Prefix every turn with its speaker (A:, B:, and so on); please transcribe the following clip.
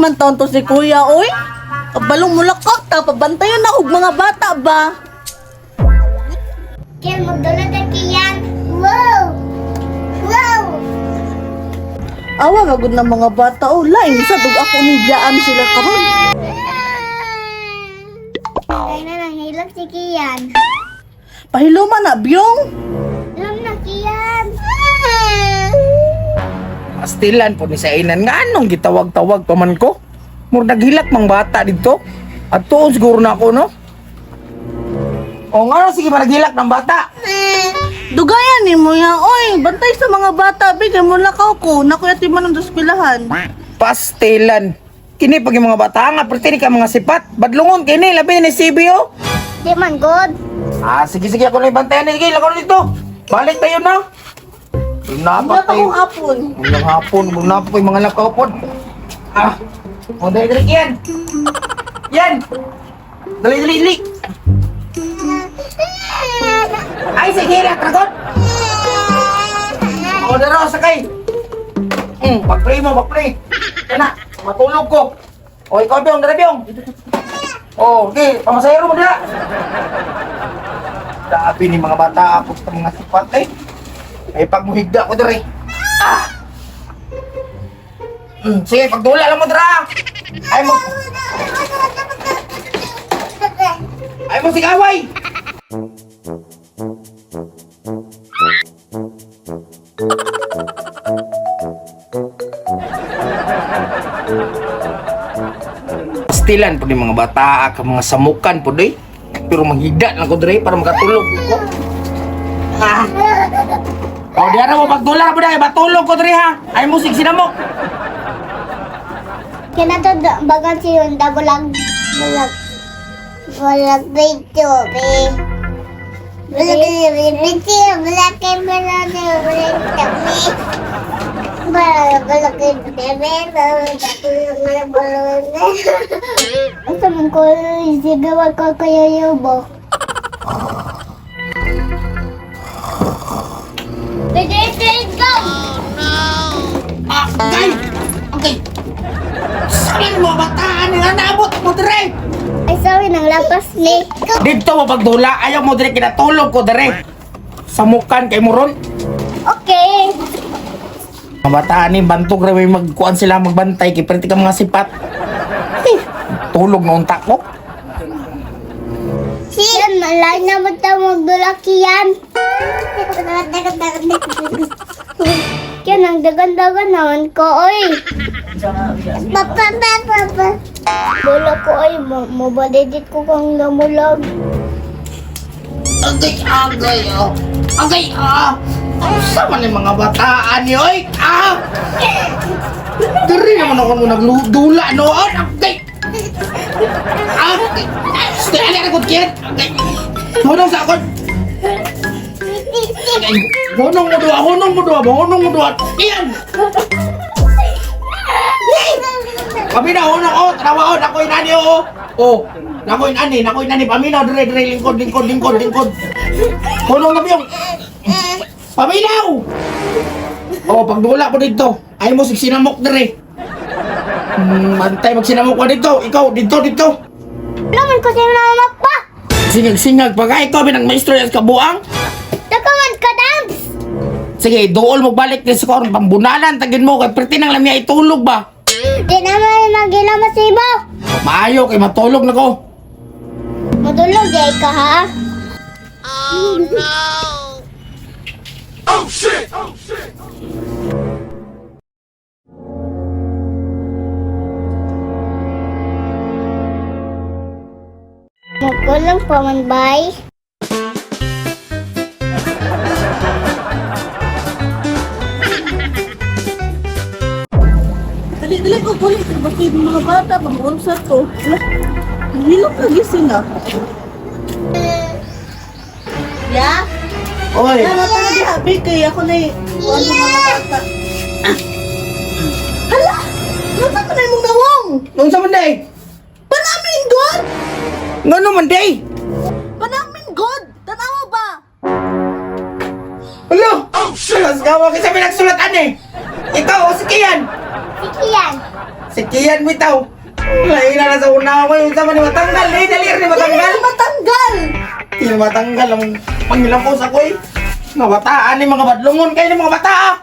A: man taon to si kuya, oy. Kabalong mulakak ta, pabantayan na og mga bata ba?
B: Kian, magdala ta kiyan. Wow! Wow!
A: Awa nga gud ng mga bata, oh. Lain sa dug ako ni biyaan sila karon.
B: Kaya na nang hilak si Kian.
A: Pahiloma na, biyong.
B: Alam na, Kian.
C: Pastilan po ni sa inan nga anong gitawag-tawag pa man ko. Mur naghilak mang bata dito. At tuon siguro na ako no. O nga sige pa naghilak ng bata.
A: Dugayan ni mo ya, oy. Bantay sa mga bata, bigay mo lakaw ko. Naku, ati man ang eskwelahan.
C: Pastilan. Kini pag yung mga bata nga perti ni ka mga sipat. Badlungon kini labi ni CBO.
B: Di man good.
C: Ah, sige sige ako na ibantayan ni sige lakaw na dito. Balik tayo na.
A: Wala
C: Napak
A: pa
C: tayo.
A: kong hapon.
C: Walang hapon, wala pa yung mga lakaw po. Ah, o dali dali yan. Yan. Dali dali dali. Ay, sige na, tragot. O daro, sakay. Pag-pray mo, pag-pray. Kana, matulog ko. O ikaw, Byong, dali, Byong. O, okay, pamasayro mo dira. Daapi ni mga bata ako sa mga sipat eh. Ay, pagmuhigda ko diri. Ah! Sige, pagdula lang mo dira. Ay mo. Ay mo sigaway. Pastilan po ni mga bata ka mga samukan po day. Pero manghigda lang ko diri para makatulog ko. Ah. O, di ara mo pagdula po dai, matulog ko diri ha. Ay musig sinamok.
B: Kaya to bagan si Honda bulag bulag bulag video be. Bulag video bulag bulag bulag tabi. Bulag bulag bebe bulag bulag. Asa man ko sigaw ko kayo yubo. Pwede go!
C: Ah, gay! Okay. Saan mo bataan nga naabot mo dire?
B: Ay sorry nang lapas ni.
C: Dito mo pagdula, ayaw mo dire kinatulog ko dire. Samukan kay mo ron.
B: Okay.
C: Mga bataan ni bantog ra may magkuan sila magbantay kay perti ka mga sipat. Eh, tulog na unta ko.
B: Siyan, malay na ba tayo magdulaki yan? Yan, ang dagan-dagan naman ko, oy. Papa, papa, papa. Bola ko, oy. Mabalidit ko kang namulag.
C: Agay, agay, oh. Agay, ah. Ang man yung mga bataan ni, oy. Ah! Diri naman ako nung nagdula noon. Agay! Ah! Stay, ali, ali, kyan. Agay! Hunong sa akon. Agay! Hunong mo duwa, hunong mo duwa, hunong mo duwa. Iyan! Paminaw, hunong, oh. Tanawa, oh. Nakoy nani, oh. Oh. Nakoy nani, nakoy nani. Paminaw, dire, dire, lingkod, lingkod, lingkod, lingkod. Hunong na biyong. Paminaw! Oh, pagdula ko dito. Ay mo sinamok dire. Antay magsinamok ka dito. Ikaw, dito, dito.
B: Naman ko sa'yo namak pa!
C: Singag-singag pa ka. Ikaw, binang maestro yan sa kabuang.
B: Dakaman ka, dams!
C: Sige, dool mo balik din sa koron. Pambunalan, tagin mo. Kay perti nang lamya itulog ba?
B: Di naman magilama sa ibo.
C: Maayo, kay matulog na ko.
B: Matulog, di ka, ha? Magulang pa man, bay.
A: Dali, dali ko, dali. Basta yung mga bata, pag-unsa to. Hala, hilok lagi sila. Ya?
C: Oy,
A: Tama pa na diha, be, kay ako na kuan sa mga bata. Ah. Hala! Nasa ka na imong nawong?
C: nung sa man day?
A: Panamin God!
C: Ngano man day?
A: Panamin God! Tanawa ba?
C: Alo! Oh, shit! Mas gawa kasi pinagsulatan eh. Ikaw, o si Kian.
B: Si Kian.
C: Si Si Kian bitaw. Lain na sa una ko yung sama ni matanggal eh. Dali ni matanggal.
A: Dili matanggal!
C: Di matanggal ang pangilampos ako eh. Mga bataan ni mga badlungon kayo ni mga bata ah.